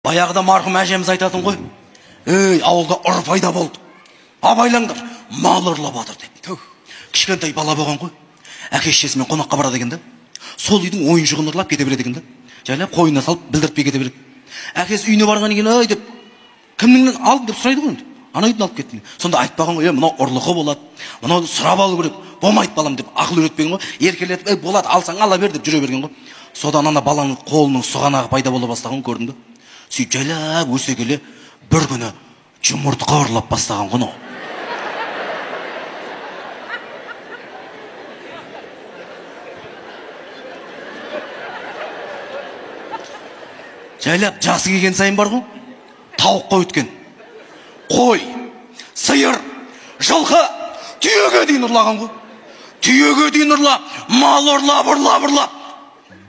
Баяғыда марқұм әжеміз айтатын ғой. Ей, ауылда ұры пайда болды. Абайлаңдар, мал ұрлап жатыр деп. Кішкентай бала болған ғой. Әке шешесімен қонаққа барады екен да. Сол үйдің ойыншығын ұрлап кете береді екен да. Жайлап қойнына салып білдіртпей кете береді. Әкесі үйіне барғаннан кейін, ай деп, кімнің алдың деп сұрайды ғой енді. Ана үйден алып кеттім. Сонда айтпаған ғой, мынау ұрлығы болады, мынау сұрап алу керек, болмайды балам деп ақыл үйретпеген ғой. Еркелетіп, ей болады, алсаң ала бер деп жүре берген ғой. Содан ана баланың қолының сұғанағы пайда бола бастаған көрдім да. Сөйтіп жайлап өсе келе бір күні жұмыртқа ұрлап бастаған ғой. Жайлап жасы келген сайын бар ғой, тауыққа өткен. Қой, сиыр, жылқы, түйеге дейін ұрлаған ғой. Түйеге дейін ұрлап, мал ұрлап, ұрлап, ұрлап.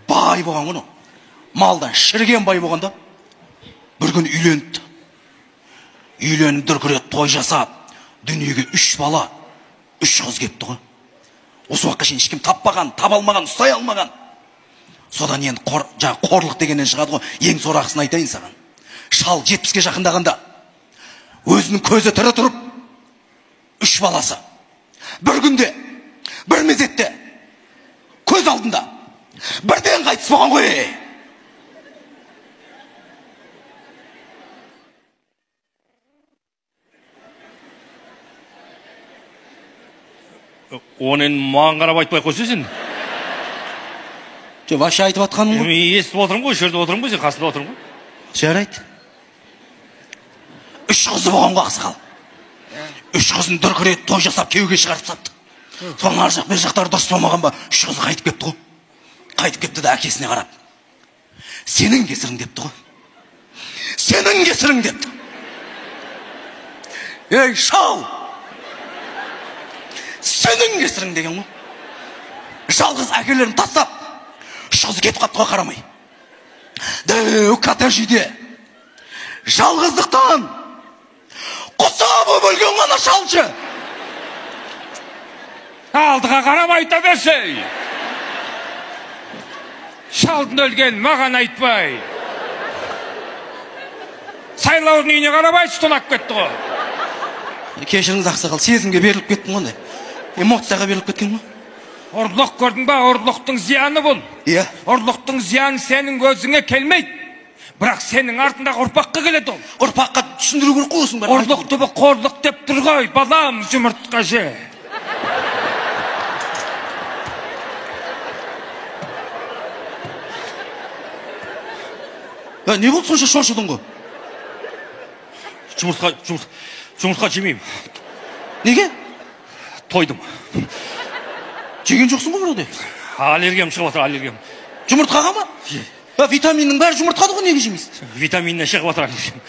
Бай болған ғой. Малдан шіріген бай болған да. Бір күні үйленіпті. Үйленіп дүркірет той жасап, дүниеге 3 бала, 3 қыз кепті ғой. Осы уақытқа шейін ешкім таппаған, таба алмаған, ұстай алмаған. Содан енді қорлық дегеннен шығады ғой. Ең сорақысын айтайын саған. Шал 70-ке жақындағанда өзінің көзі тірі тұрып, 3 баласы бір күнде, бір мезетте көз алдында бірден қайтыс болған ғой. Оны енді маған қарап айтпай қойса сен. Жоқ, вообще айтып жатқаным ғой. Мен естіп отырмын ғой, жерде отырмын ғой, сен қасында отырмын ғой. Жарайды. 3 қызы болған ғой ақсақал. 3 қызын дүркірет той жасап күйеуге шығарып тастапты. Соның ар жақ бер жақтары дұрыс болмаған ба, 3 қызы қайтып кепті ғой. Қайтып кепті да әкесіне қарап, сенің кесірің депті ғой. Сенің кесірің депті. Ей, шал! Сенің кесірің деген ғой. Жалғыз әкелерін тастап, 3 қызы кетіп қапты ғой қарамай. Дәу коттедж үйде жалғыздықтан құса болып өлген ғана шалшы. Алдыға қарап айта берсей. Шалдың өлген маған айтпай. Сайлаудың үйіне қарап айтшы, тонап кетті ғой. Кешіріңіз ақсақал, сезімге беріліп кеттім ғой. Эмоцияға беріліп кеткен ғой. Ұрлық көрдің ба? Ұрлықтың зияны бұл. Иә. Ұрлықтың зияны сенің өзіңе келмейді. Бірақ сенің артындағы ұрпаққа келеді ол. Ұрпаққа түсіндіру керек қой осының бәрін. Ұрлық түбі қорлық деп тұр ғой, балам, жұмыртқа же. Не болды сонша шошыдың ғой? Жұмыртқа жемеймін. Неге? Тойдым. Жеген жоқсың ғой вроде. Аллергиям шығып жатыр, аллергиям. Жұмыртқаға ма? Витаминнің бәрі жұмыртқада ғой, неге жемейсің? Витаминнен шығып жатыр аллергиям.